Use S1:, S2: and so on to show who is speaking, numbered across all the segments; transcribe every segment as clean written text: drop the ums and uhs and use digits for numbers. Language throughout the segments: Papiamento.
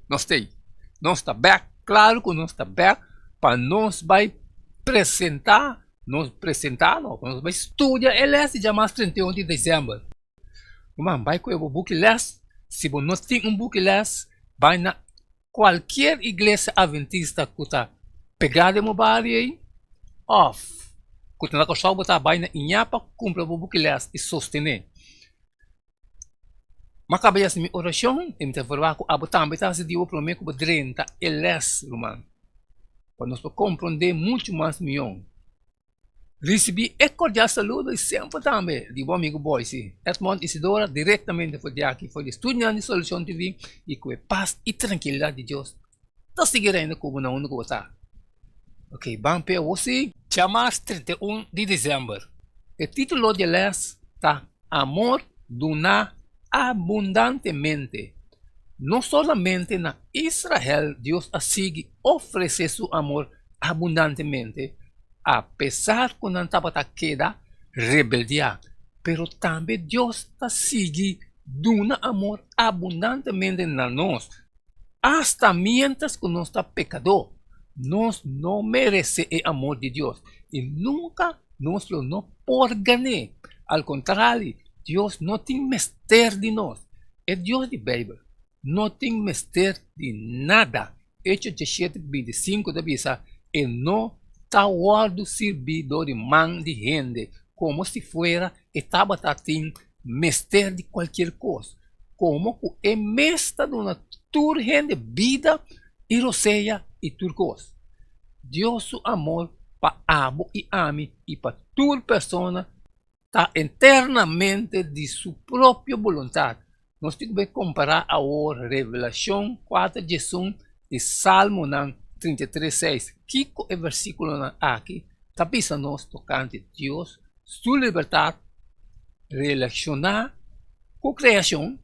S1: Nos t'ei. Nos ta bèk, klaru ku nos ta bèk pa nos bai presentá, nos presentá no, pa nos bai studia e lès di djamas 31 di desèmber. Ruman, bai kohe bo buki lès, si bo no tin un buki lès, bai na kualkier iglesia adventista ku ta pegá den bo bario ei, òf ku ta na Kòrsou bo ta bai na Iñapa kumpra bo buki lès i sostené. M'a kaba di hasi mi orashon i mi ta verwagt ku abo tambe ta hasi di bo promé ku bo drenta e lès, ruman, pa nos por komprondé muchu mas mihó. Risibí e kordial saludo i semper tambe di bo amigu Boyce Edmond Isidora direktamente for di aki for di estudionan di Solucion TV i ku e pas i trankilidat di Dios ta sigui reina ku bo na unda ku bo ta. Ok, ban p'e awor si. Djamars 31 di desèmber. E título di e lès ta Amor Duná Abundantemente. No solamente na Israel Dios a sigui ofresé su amor abundantemente, apesar ku nan tabata keda rebeldiá, pero tambe Dios ta sigui duna amor abundantemente na nos, Asta miéntras ku nos ta pekadó, nos no meresé e amor di Dios i nunka nos lo no por gan'é. Al kontrario, Dios no tin mester di nos. E Dios di Beibel no tin mester di nada. Echo diesshete bintisinko ta bisa, E no ta wòrdu sirbí dor di man di hende, komo si fuera e tabata tin mester di kualkier kos, komo ku e mes ta duna tur hende bida i rosea i tur kos. Dios su amor pa abo i ami i pa tur persona ta eternamente di su propio boluntat. Nos tin ku bai kompará awor Revelashon kuater diesun i Salmonan 33 seis. Kiko e versíkulonan aki ta bisa nos tokante Dios su libertat relashoná ku kreashon?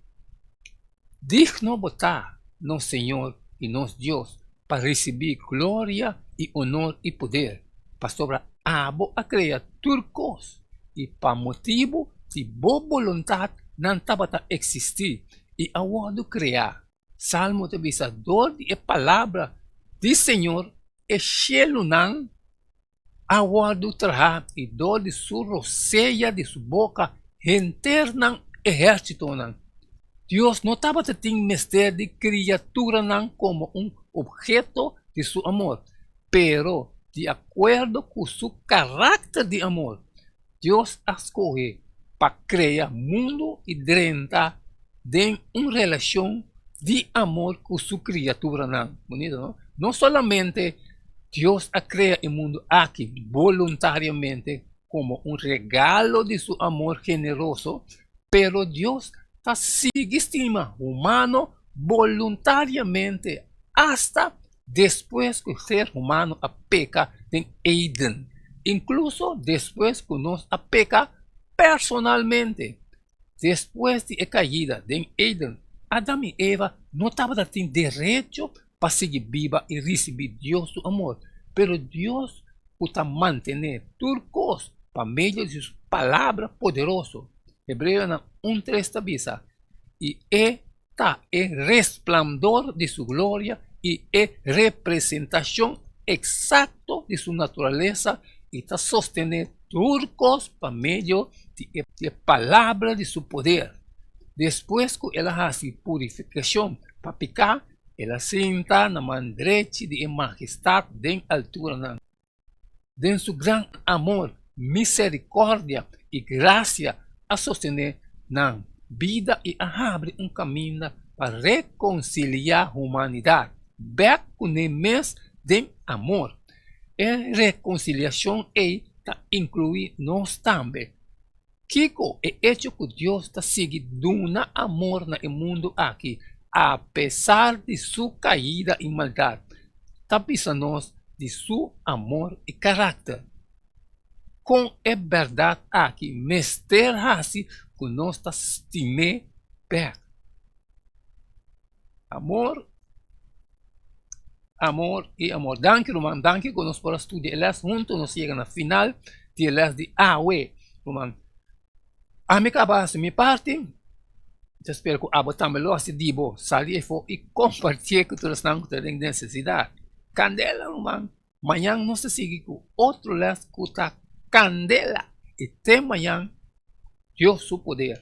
S1: Digno bo ta, nos Señor i nos Dios, pa risibí gloria i onor i poder, pasobra abo a krea tur kos, i pa motibu di bo boluntat nan tabata eksistí i a wòrdu kreá. Salmo ta bisa, Dor di e palabra di Señor e shelunan a wòrdu trahá, i dor di su rosea di su boka henter nan ehérsitonan. Dios no tabata tin mester di kriaturanan komo un opheto di su amor, pero di akuerdo ku su karakter di amor, Dios a skohe pa krea mundu i drenta den un relashon di amor ku su kriaturanan. Bunito, no? No solamente Dios a krea e mundu aki boluntariamente komo un regalo di su amor generoso, pero Dios ta sigui stima humano boluntariamente asta despues ku ser humano a peka den Eden, inkluso despues ku nos a peka personalmente. Despues di e kaida den Eden, Adam i Eva no tabata tin derecho pa sigui biba i risibí Dios su amor. Pero Dios ku ta mantené tur kos pa medio di su Palabra poderoso, Hebreonan un tres ta bisa, I e ta e resplandor di su gloria i e representashon eksakto di su naturalesa i ta sostené tur kos pa medio di e palabra di su poder. Despues ku el a hasi purifikashon pa piká, el a sinta na man drechi di e Magestat den alturanan. Den su gran amor, miserikòrdia i grasia a sostené nan bida i a habri un kaminda pa rekonsiliá humanidat bèk kuné mes den amor. E rekonsiliashon ei ta inkluí nos tambe. Kiko e echo ku Dios ta sigui duna amor na e mundu aki apesar di su kaida i maldat, ta bisa nos di su amor i karakter? Kon e bèrdat aki mester hasi ku nos ta stim'é bèk? Amor, amor i amor. Danki ruman, danki ku nos por a studia e lès huntu. Nos yega na final di e lès di awe, ruman. Ami kaba hasi mi parti. Mi ta spera ku abo tambe lo hasi di bo, sali efo i kompartié ku tur esnan ku ta den nesesidat. Kandela, ruman! Mañan nos ta sigui ku otro lès ku ta kandela. I te mañan, Dios su poder.